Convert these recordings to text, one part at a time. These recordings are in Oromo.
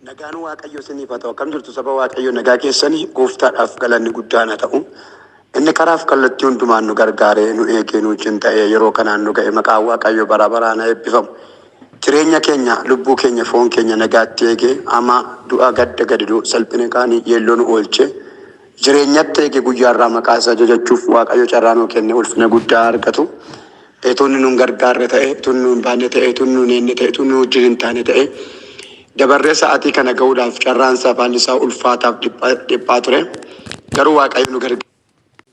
Nagaan Waaqayyoo isiniif haa ta'u. Akkam jirtu saba Waaqayyoo nagaa keessanii gooftaadhaaf galanni guddaan haa ta'u. Inni karaaf kallattii hundumaan nu gargaaree nu eegee nu wajjin ta'ee yeroo kanaan nu ga'e maqaan Waaqayyoo bara baraan haa eebbifamu. Jireenya keenya lubbuu keenya foon keenya nagaatti eegee ama du'a gadda gadiduu salphina kaanii yeelloo nu oolchee jireenyatti eege guyyaarraa maqaa isaa jajachuuf Waaqayyo carraa nuu kenne ulfina guddaa argatu. Etuun nun gargaarre ta'e, etuun nun baanne ta'e, etuun nun eenne ta'e, etuun nu wajjin hin taane ta'e dabarree sa'aatii kana ga'uudhaaf carraan isaa haalli isaa ulfaataaf dhiphaa ture. Garuu Waaqayyo nu gargaara.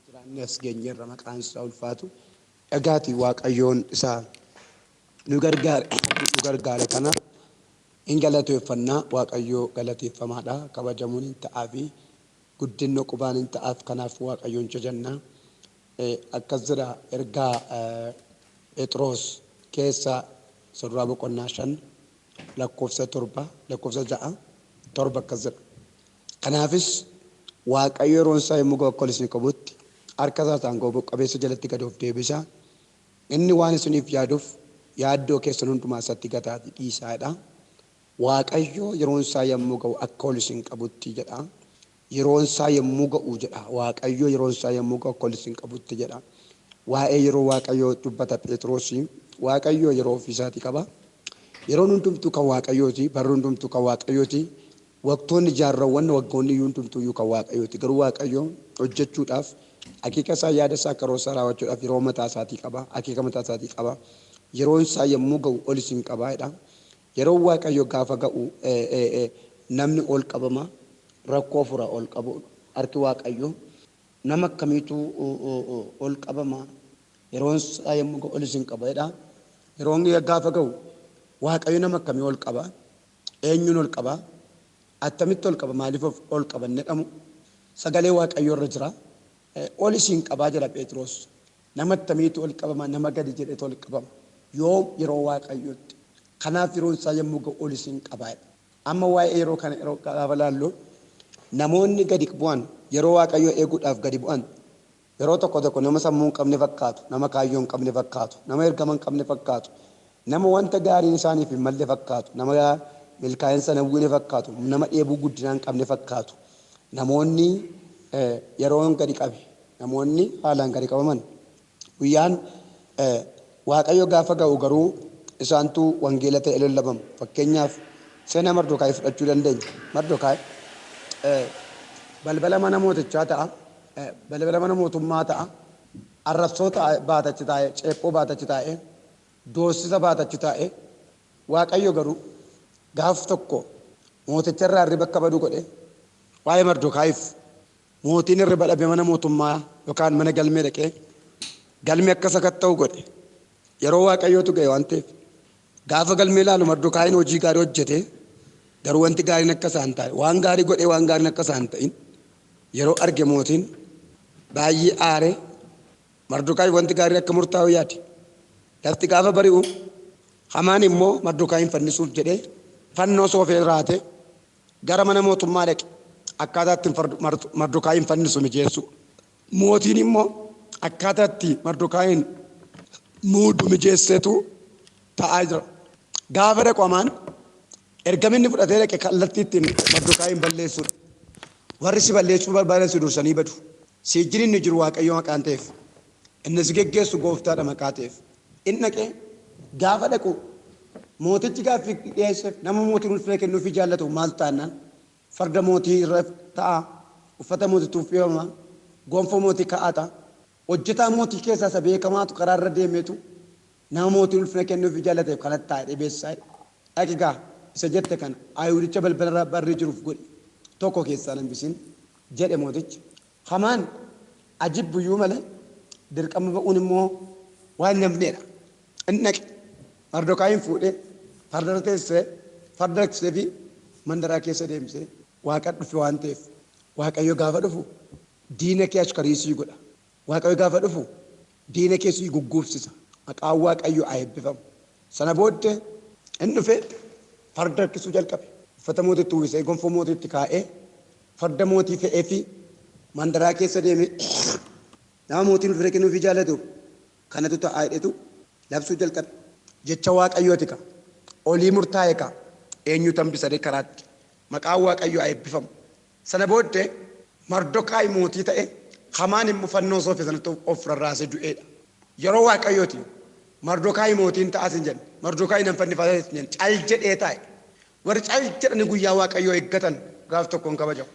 Jiraanne as geenyeerra maqaan isaa ulfaatu. Dhagaatii Waaqayyoon isaa nu gargaare kana hin galateeffannaa. Waaqayyoo galateeffamaadha. Kabajamuun hin ta'aafi guddinni qubaan hin ta'aaf kanaaf Waaqayyoon jajannaa. Akkas jedha ergaa Phexros keessa surraa boqonnaa 5 lakkoofsa 7 lakkoofsa 6 7 akkas jedha. Kanaafis Waaqayyo yeroon isaa yommuu ga'u akka ol isin qabutti harka isaa aangoo qabeessa jalatti gad of deebisa. Inni waan isiniif yaaduuf yaaddoo keessan hundumaa isatti gataatii dhiisaadha. Waaqayyo yeroon isaa yommuu ga'u akka ol isin qabutti jedha. Yeroon isaa yommuu ga'u jedha. Waaqayyo yeroon isaa yommuu ga'u akka ol isin qabutti jedha. Waa'ee yeroo Waaqayyoo dubbata Phexrosi. Waaqayyo yeroo ofii isaatii qaba. Yeroon hundumtuu kan Waaqayyooti. Barri hundumtuu kan Waaqayyooti. Waqtoonni jaarrawwan waggoonni iyyuu hundumtuu iyyuu kan Waaqayyooti. Garuu Waaqayyo hojjechuudhaaf akeeka isaa yaada isaa karoora isaa raawwachuudhaaf yeroo mataa isaatii qaba. Akeeka mataa isaatii qaba. Yeroon isaa yommuu ga'u ol isin qaba jedha. Yeroon Waaqayyo gaafa ga'u namni ol qabama. Rakkoo fura ol qabu harki Waaqayyo. Nama akkamiitu ol qabama? Yeroon isaa yommuu ga'u ol isin qaba jedha. Yeroon gaafa ga'u Waaqayyo nama akkamii ol qaba? Eenyuun ol qaba? Attamitti ol qaba? Maaliif ol qaba inni jedhamu? Sagalee Waaqayyoo irra jira. Ol isin qabaa jedha Phexros. Nama attamiitu ol qabama? Nama gadi jedhetu ol qabama. Yoom? Yeroo Waaqayyootti. Kanaaf yeroon isaa yommuu ga'u ol isin qabaa jedha. Amma waa'ee yeroo kana yeroo gaafa laallu namoonni gadi bu'an yeroo Waaqayyoo eeguudhaaf gadi bu'an yeroo tokko tokko nama sammuu hin qabne fakkaatu, nama kaayyoo hin qabne fakkaatu, nama ergama hin qabne fakkaatu, nama wanta gaariin isaaniif hin malle fakkaatu, nama milkaa'insa hin hawwine fakkaatu, nama dheebuu guddinaa hin qabne fakkaatu. Namoonni yeroon gadi qabe, namoonni haalaan gadi qabaman guyyaan Waaqayyo gaafa ga'u garuu isaantu wangeela ta'e lallabamu. Fakkeenyaaf seenaa Mardokaay fudhachuu dandeenya. Mardokaay balbala mana mootichaa ta'a, balbala mana mootummaa ta'a, arrabsoo baatachi taa'e, ceephoo baatachi taa'e, doorsisa baatachi taa'e. Waaqayyo garuu gaaf tokko mooticha irraa hirriba akka badu godhe. Waa'ee Mardokaayiif mootiin hirriba dhabe mana mootummaa yookaan mana galmee dhaqee galmee akka sakatta'u godhe. Yeroo Waaqayyootu ga'e waan ta'eef gaafa galmee ilaalu Mardokaayin hojii gaarii hojjete garuu wanti gaariin akka isaan taane waan gaarii godhee waan gaariin akka isaan ta'in yeroo arge mootiin baay'ee aare. Mardokaayi wanti gaariin akka murtaa'u yaade. Lafti gaafa bari'u Hamaan immoo Mardokaayin fannisuuf jedhee fannoo soofee raate gara mana mootummaa dhaqe akkaataa ittiin Mardokaayin fannisu mijeessu. Mootiin immoo akkaataa itti Mardokaayin muudu mijeesseetu ta'aa jira. Gaafa dhaqu Hamaan ergaminni fudhatee dhaqe kallattii ittiin Mardokaayin balleessudha. Warri si balleessuu barbaadan si dursanii badu. Si wajjin inni jiru Waaqayyo maqaan ta'eef. Inni si geggeessu gooftaadha maqaa ta'eef. Inni dhaqee gaafa dhaqu mootichi gaaffii dhiyeesseef nama mootiin ulfina kennuufii jaallatu maal taanaan farda mootii irra ta'a, uffata mootiitti uffifama, gonfoo mootii kaa'ata. Hojjetaa mootii keessaa isa beekamaatu karaa irra deemeetu nama mootiin ulfina kennuufii jaallateef kanatti taa'e dhibeessaa. Dhaqi gaa isa jette kana Ayihudicha balbala barri jiruuf godhi tokko keessaa hin hambisin jedhe mootichi. Hamaan ajibbuyyuu malee dirqama ba'uun immoo waan hin hafneedha. Inni dhaqe Mardokaayin fuudhee farda teessisee farda harkisee fi mandaraa keessa deemsee Waaqa dhufe waan ta'eef Waaqayyo gaafa dhufu diina kee ashkarii sii godha. Waaqayyo gaafa dhufu diina kee sii gugguufsisa. Maqaan Waaqayyo haa eebbifamu. Sana booddee inni dhufe farda harkisuu jalqabe. Uffata mootiitti uwwisee gonfoo mootiitti kaa'ee farda mootii fe'ee fi mandaraa keessa deeme nama mootiin ulfina kennuufii jaallatu kanatu ta'aa jedhetu labsuu jalqabe. Jecha Waaqayyooti ka. Olii murtaa'e ka. Eenyutu hambisa ree karaatti? Maqaan Waaqayyoo haa eebbifamu. Sana booddee Mardokaayi mootii ta'e, Hamaan immoo fannoo soofe sanatti of rarraasee du'eedha. Yeroo Waaqayyooti Mardokaayi mootiin ta'as hin jenne, Mardokaayi nan fannifata hin jenne, cal jedhee taa'e. Warri cal jedhanii guyyaa Waaqayyoo eeggatan gaaf tokko hin kabajamu.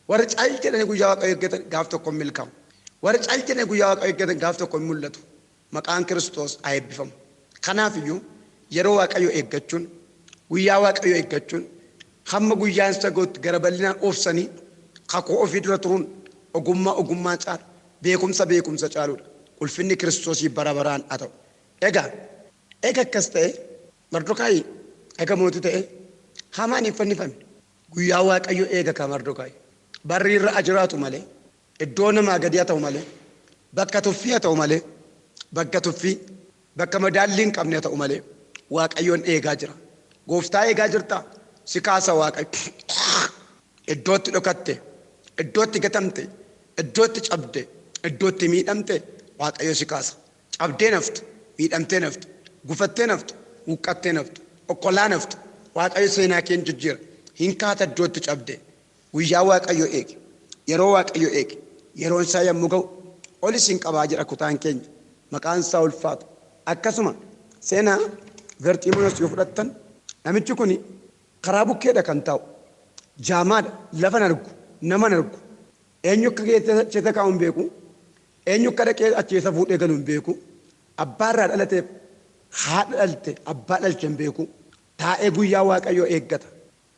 Warri cal jedhanii guyyaa Waaqayyoo eeggatan gaaf tokko hin milkaa'u. Warri cal jedhanii guyyaa Waaqayyoo eeggatan gaaf tokko hin mul'atu. Maqaan Kiristoos haa eebbifamu. Kanaaf iyyuu yeroo Waaqayyoo eeggachuun, guyyaa Waaqayyoo eeggachuun, hamma guyyaan isa ga'utti gara bal'inaan obsanii kakuu ofii dura turuun ogummaa ogummaa caalu, beekumsa beekumsa caaludha. Ulfinni Kiristoosii bara baraan haa ta'u. Egaa, eega akkas ta'e, Mardokaayi eega mootii ta'e, Hamaan hin fannifame. Guyyaa Waaqayyoo eega kaa Mardokaayi. Barri irra haa jiraatu malee, iddoo namaa gadi haa ta'u malee, bakka tuffii haa ta'u malee, bakka tuffii, bakka madaallii hin qabne haa ta'u malee, Waaqayyoon eegaa jira. Gooftaa eegaa jirtaa? Si kaasa Waaqayyo. Iddootti dhokatte, iddootti gatamte, iddootti cabde, iddootti miidhamte Waaqayyo si kaasa. Cabdee naftu, miidhamtee naftu, gufattee naftu, huqqattee naftu, okkolaa naftu, Waaqayyo seenaa kee hin jijjiira. Hin kaata iddootti cabde. Guyyaa Waaqayyo eegi. Yeroo Waaqayyo eegi. Yeroon isaa yommuu ga'u ol isin qabaa jedha kutaan keenya. Maqaan isaa ulfaatu. Akkasuma seenaa Verxiimonos yoo fudhattan, namichi kun karaa bukkeedha kan taa'u. Jaamaadha, lafa hin argu, nama hin argu. Eenyu akka keessa kaa'u hin beeku. Eenyu akka dhaqee achi isa fuudhee galu hin beeku. Abbaa irraa dhalateef haadha dhalte abbaa dhalche hin beeku. Taa'ee guyyaa Waaqayyoo eeggata.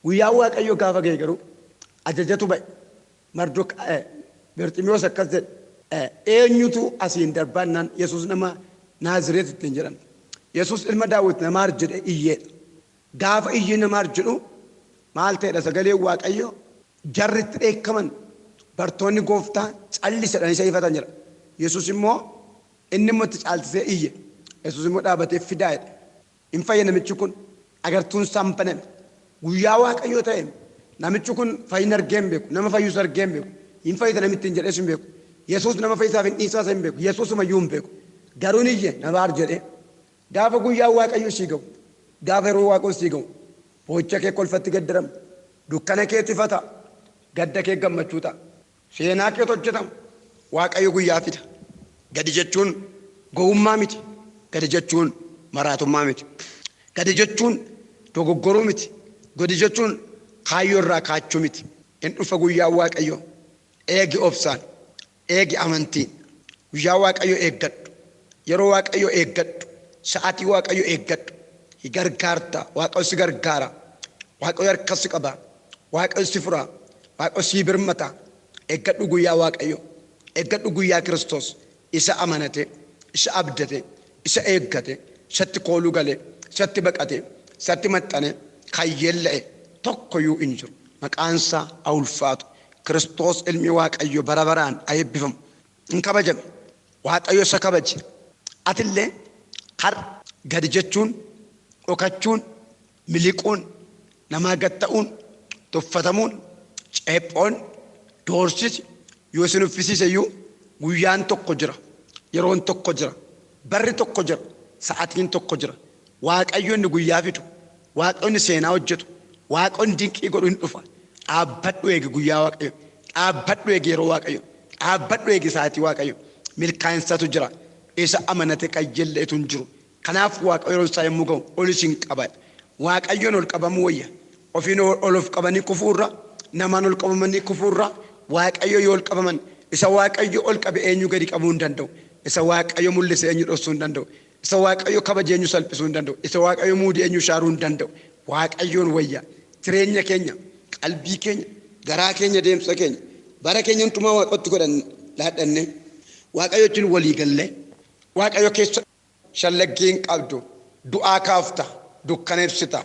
Guyyaan Waaqayyoo gaafa ga'e garuu ajajatu ba'e. Mardok Berximiyoos akkas jedhe, Eenyutu asiin darbaa jennaan Yesuus nama Naazireet ittiin jedhan. Yesuus ilma Daawit na maar jedhee iyyeedha. Gaafa iyyee na maar jedhu maal ta'edha sagaleen Waaqayyoo? Jarri itti dheekkaman, bartoonni gooftaa callisi jedhanii isa ifatan jedha. Yesuus immoo inni immoo itti caalchisee iyye. Yesuus immoo dhaabatee fidaa jedhe. Hin fayye namichi kun, agartuun isaa hin baname. Guyyaa Waaqayyoo ta'e namichi kun fayyina argee hin beeku, nama fayyus argee hin beeku, hin fayyita namni ittiin jedhees hin beeku. Yesuus nama fayyisaaf hin dhiisaa isa hin beeku, Yesuusuma iyyuu hin beeku. Garuu hin iyye na baar jedhee. Gaafa guyyaan Waaqayyoo sii ga'u, gaafa yeroo Waaqayyoo sii ga'u, boo'icha kee kolfatti geddarama, dukkana keetu ifa ta'a, gadda kee gammachuu ta'a. Seenaa keetu hojjetama. Waaqayyo guyyaa fida. Gadi jechuun gowwummaa miti. Gadi jechuun maraatummaa miti. Gadi jechuun dogoggoruu miti. Gadi jechuun kaayyoo irraa kaachuu miti. In dhufa guyyaan Waaqayyoo. Eegi obsaan. Eegi amantiin. Guyyaa Waaqayyoo eeggadhu. Yeroo Waaqayyoo eeggadhu. Sa'aatii Waaqayyoo eeggadhu. Hi gargaarta. Waaqayyo si gargaara. Waaqayyo harka si qaba. Waaqayyo si fura. Waaqayyo sii birmata. Eeggadhu guyyaa Waaqayyoo. Eeggadhu guyyaa Kiristoos. Isa amanate, isa abdate, isa eeggate, isatti kooluu gale, isatti baqate, isatti maxxane, kan yeella'e tokkoyyuu hin jiru. Maqaan isaa haa ulfaatu. Kiristoos ilmi Waaqayyoo bara baraan haa eebbifamu. Hin kabajame. Waaqayyo isa kabaje. Atillee har'a gadi jechuun, dhokachuun, miliquun, namaa gad ta'uun, tuffatamuun, ceephoon, doorsisi yoo isin uffisiise iyyuu guyyaan tokko jira. Yeroon tokko jira. Barri tokko jira. Sa'atiin tokko jira. Waaqayyo inni guyyaa fidu, Waaqayyo inni seenaa hojjetu, Waaqayyo inni dinqii godhu hin dhufa. Dhaabbadhu eegi guyyaa Waaqayyo. Dhaabbadhu eegi yeroo Waaqayyo. Dhaabbadhu eegi sa'atii Waaqayyo. Milkaa'insatu jira. Isa amanate qayyelleetu hin jiru. Kanaaf Waaqayyo yeroon isaa yommuu ga'u ol isin qaba. Waaqayyoon ol qabamuu wayya. Ofiin ol of qabanii kufuu irra, namaan ol qabamanii kufuu irra, Waaqayyo yoo ol qabaman, isa Waaqayyo ol qabe eenyu gadi qabuu hin danda'u. Isa Waaqayyo mul'ise eenyu dhoksuu hin danda'u. Isa Waaqayyo kabaje eenyu salphisuu hin danda'u. Isa Waaqayyo muude eenyu shaaruu hin danda'u. Waaqayyoon wayya. Jireenya keenya, qalbii keenya, garaa keenya, deemsa keenya, bara keenya hundumaa Waaqatti godhanne laadhanne, Waaqayyo wajjin walii gallee, Waaqayyo keessa shallaggii hin qabdu. Du'aa kaafta, dukkana ibsita,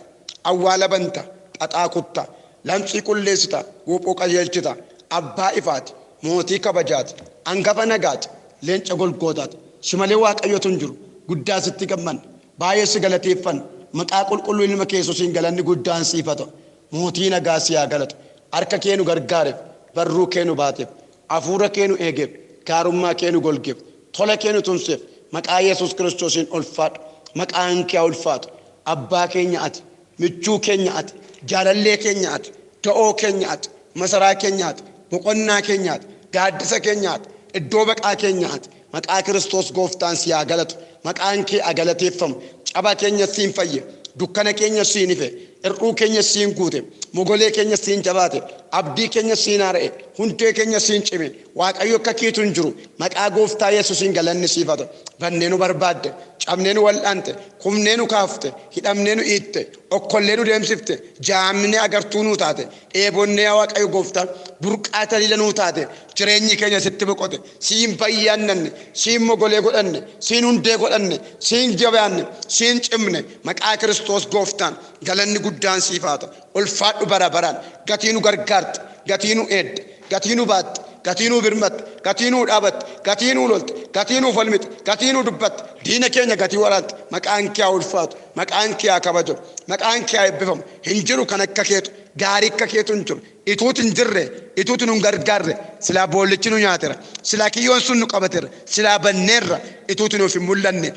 awwaala banta, xaxaa kutta, lamxii qulleessita, guuphoo qajeelchita. Abbaa ifaati, mootii kabajaati, angafa nagaati, leenca golgootaati. Si malee Waaqayyotu hin jiru. Guddaa sitti gammanna. Baay'ee si galateeffanna. Maqaa qulqulluu ilma kee Yesuusiin galanni guddaan siif haa ta'u. Mootii nagaa si haa galatu. Harka kee nu gargaareef, barruu kee nu baateef, hafuura kee nu eegeef, gaarummaa kee nu golgeef, tola kee nu tumseef, maqaa Yesuus Kiristoosiin ulfaadhu. Maqaan kee haa ulfaatu. Abbaa keenya ati, michuu keenya ati, jaalallee keenya ati. Da'oo keenyaati, masaraa keenyaati, boqonnaa keenyaati, gaaddisa keenyaati, iddoo baqaa keenyaati. Maqaa Kiristoos gooftaan si haa galatu. Maqaan kee haa galateeffamu. Caba keenya siin fayye, dukkana keenya siin ife, hir'uu keenya siin guute, mogolee keenya siin jabaate, abdii keenya siin haara'e, hundee keenya siin cime. Waaqayyo akka keetu hin jiru. Maqaa gooftaa Yesuusiin galanni siif haa ta'u. Bannee nu barbaadde, cabnee nu wal'aante, kufnee nu kaafte, hidhamnee nu hiitte, okkollee nu deemsifte, jaamnee agartuu nuu taate, dheebonnee yaa Waaqayyo gooftaa burqaa taliila nuu taate. Jireenyi keenya sitti boqote, siin bayyaannanne, siin mogolee godhanne, siin hundee godhanne, siin jabaanne, siin cimne. Maqaa Kiristoos gooftaan galanni guddaan siif haa ta'u. Ulfaadhu bara baraan. Gatii nu gargaarte, gatii nu eedde, gatii nu baatte, gatii nu birmatte, gatii nu dhaabatte, gatii nu lolte, gatii nu falmite, gatii nu dubbatte, diina keenya gatii waraante. Maqaan kee haa ulfaatu, maqaan kee haa kabajamu, maqaan kee haa eebbifamu. Hin jiru kan akka keetu, gaarii akka keetu hin jiru. Ituuti hin jirre, ituuti nu hin gargaarre, silaa boollichi nu nyaateera, silaa kiyyoon sun nu qabateera, silaa banneerra. Ituuti nuuf hin mul'anne,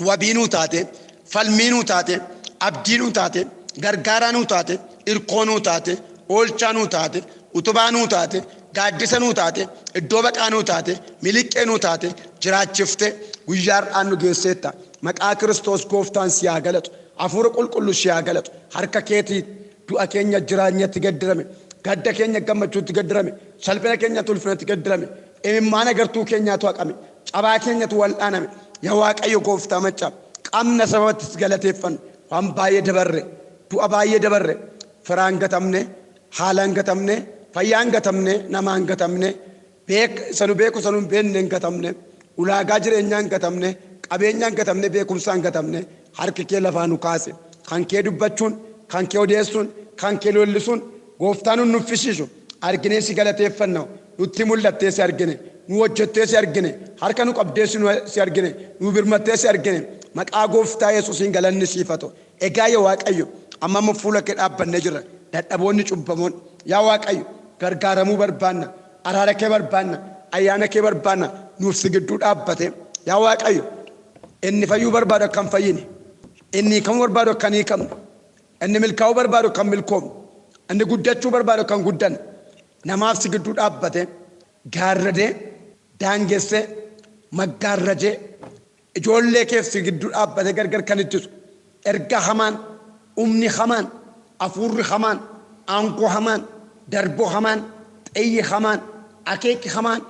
wabii nuu taate, falmii nuu taate, abdii nuu taate, gargaaraa nuu taate, irkoo nuu taate, oolchaa nuu taate, utubaa nuu taate, gaaddisa nuu taate, iddoo baqaa nuu taate, miliqqee nuu taate, jiraachifte guyyaa har'aan nu geesseetta. Maqaa Kiristoos gooftaan si haa galatu. Hafuura qulqullu si haa galatu. Harka keetii du'a keenya jireenyatti gaddirame, gadda keenya gammachuutti gaddirame, salphina keenya ulfinatti gaddirame, imimmaan agartuu keenyaatu haqame, cabaa keenyatu wal'aaname. Yaa Waaqayyo gooftaa maccaa, qabna sababatti si galateeffannu. Waan baay'ee dabarre, du'a baay'ee dabarre, firaan gatamne, haalaan gatamne, fayyaan gatamne, namaan gatamne, sanu beeku sanu hin beekne hin gatamne, ulaagaa jireenyaa hin gatamne, qabeenyaa hin gatamne, beekumsaan gatamne. Harki kee lafaa nu kaase. Kan kee dubbachuun, kan kee odeessuun, kan kee lollisuun gooftaan nu nuffisiisu. Arginee si galateeffanna. Nutti mul'attee si argine, nu hojjettee si argine, harka nu qabdee si argine, nu birmattee si argine. Maqaa gooftaa Yesuusiin galanni siif haa ta'u. Egaa yaa Waaqayyo, amma immoo fuula kee dhaabbannee jirra. Dadhaboonni cubbamoon, yaa Waaqayyo, gargaaramuu barbaanna, araara kee barbaanna, ayyaana kee barbaanna. Nuuf si gidduu dhaabbate, yaa Waaqayyo, inni fayyuu barbaadu akka hin fayyine, inni hiikamuu barbaadu akka hin hiikamne, inni milkaa'uu barbaadu akka hin milkoomne, inni guddachuu barbaadu akka hin guddanne, namaaf si gidduu dhaabbate, gaarradee, daangessee, maggaarrajee, ijoollee keef si gidduu dhaabbate gargar kan ittisu, erga hamaan, humni hamaan, hafuurri hamaan, aangoo hamaan, darboo hamaan, xiyyi hamaan, akeeki hamaan,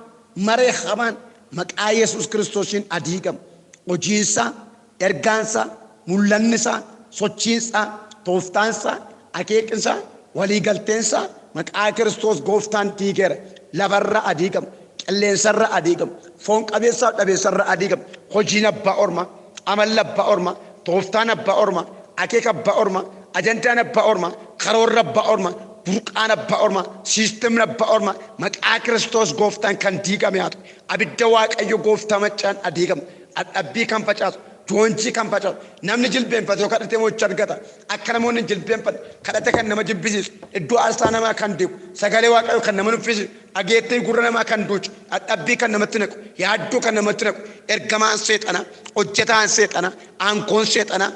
maree hamaan maqaa Yesuus Kiristoosiin adiigamu. Hojiinsaa, ergaansaa, mul'annisaa, sochiinsaa, tooftaansaa, akeekinsaa, waliigalteensaa maqaa Kiristoos gooftaan diigeera. Lafarra adiigamu, qilleensarra adiigamu, foon qabeessaaf dhabeessarra adiigamu. Hojiin abbaa ormaa, amalli abbaa ormaa, tooftaan abbaa ormaa, akeeka abbaa ormaa, ajandaan abbaa ormaa, karoorri abbaa ormaa, burqaan abbaa ormaa, siistemni abbaa ormaa maqaa Kiristoos gooftaan kan diigame haa ta'u. Abidda Waaqayyo gooftaa maccaan adiigamu. Dhadhabbii kan facaasu, joonjii kan facaasu, namni jilbeenfate yoo kadhatee mo'icha argata. Akka namoonni hin jilbeenfanne kadhate kan nama jibbisiisu, iddoo aarsaa namaa kan diigu, sagalee Waaqayyoo kan nama nuffisiisu, dhageettii gurra namaa kan duuchu, dhadhabbii kan namatti naqu, yaaddoo kan namatti naqu, ergamaan seexanaa, hojjetaan seexanaa, aangoon seexanaa,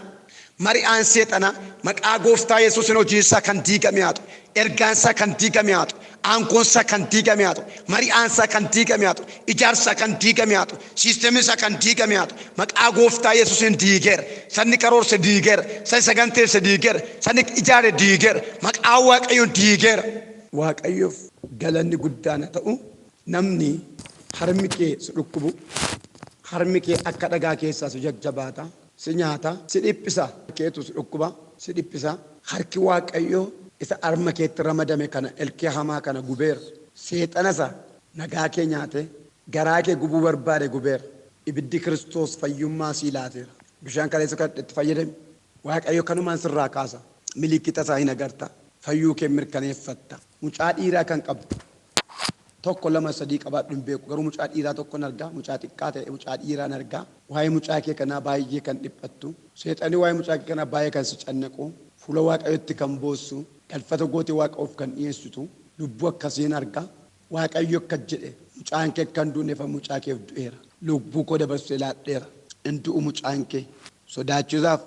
mari'aan seexanaa maqaa gooftaa Yesuusin hojiinsaa kan diigame haa ta'u, ergaansaa kan diigame haa ta'u, aangoonsaa kan diigame haa ta'u, mari'aansaa kan diigame haa ta'u, ijaarsaa kan diigame haa ta'u, siistemiinsaa kan diigame haa ta'u. Maqaa gooftaa Yesuusin diigeera. Sanni karoorse diigeera, sanni saganteesse diigeera, sanni ijaare diigeera. Maqaa Waaqayyoon diigeera. Waaqayyoof galanni guddaan haa ta'u. Namni harmi kee si dhukkubu, harmi kee akka dhagaa keessaa si jajjabaata, si nyaata, si dhiphisa, keetu si dhukkuba, si dhiphisa. Harki Waaqayyoo isa harma keetti ramadame kana ilkee hamaa kana gubeera. Seexana isa nagaa kee nyaate, garaa kee gubuu barbaade gubeera. Ibiddi Kiristoos fayyummaa sii laateera. Bishaan kaleessa kadhadhetti fayyadami. Waaqayyo kanumaan sirraa kaasa. Milikkita isaa hin agarta. Fayyuu kee mirkaneeffatta. Mucaa dhiiraa kan qabdu, 1, 2, 3 qabaadhu hin beeku, garuu mucaa dhiiraa tokkon argaa, mucaa xiqqaa ta'e, mucaa dhiiraan argaa. Waa'ee mucaa kee kanaa baay'ee kan dhiphattu, seexanni waa'ee mucaa kee kanaa baay'ee kan si cannaqu, fuula Waaqayyootti kan boossu, galfata gootee Waaqayyoof kan dhiyeessitu, lubbuu akkasiin argaa. Waaqayyo akkas jedhe: mucaan kee akka hin duuneef mucaa keef du'eera. Lubbuu koo dabarsee laadheera. Hin du'u mucaan kee. Sodaachisaaf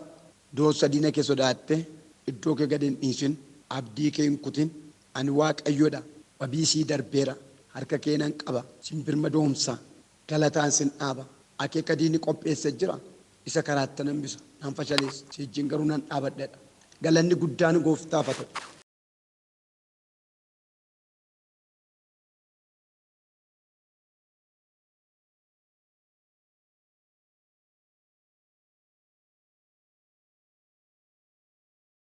doorsa diina kee sodaatte iddoo kee gadi hin dhiisin, abdii kee hin kutin. Ani Waaqayyodha. Wabii sii darbeera. Harka kee nan qaba. Sin birmadoomsa. Galataan sin dhaaba. Akeeka diinni qopheesse jira. Isa karaatti nan hambisa. Nan fashaleessa. Si wajjin garuu nan dhaabadhadha. Galanni guddaan gooftaaf haa ta'u.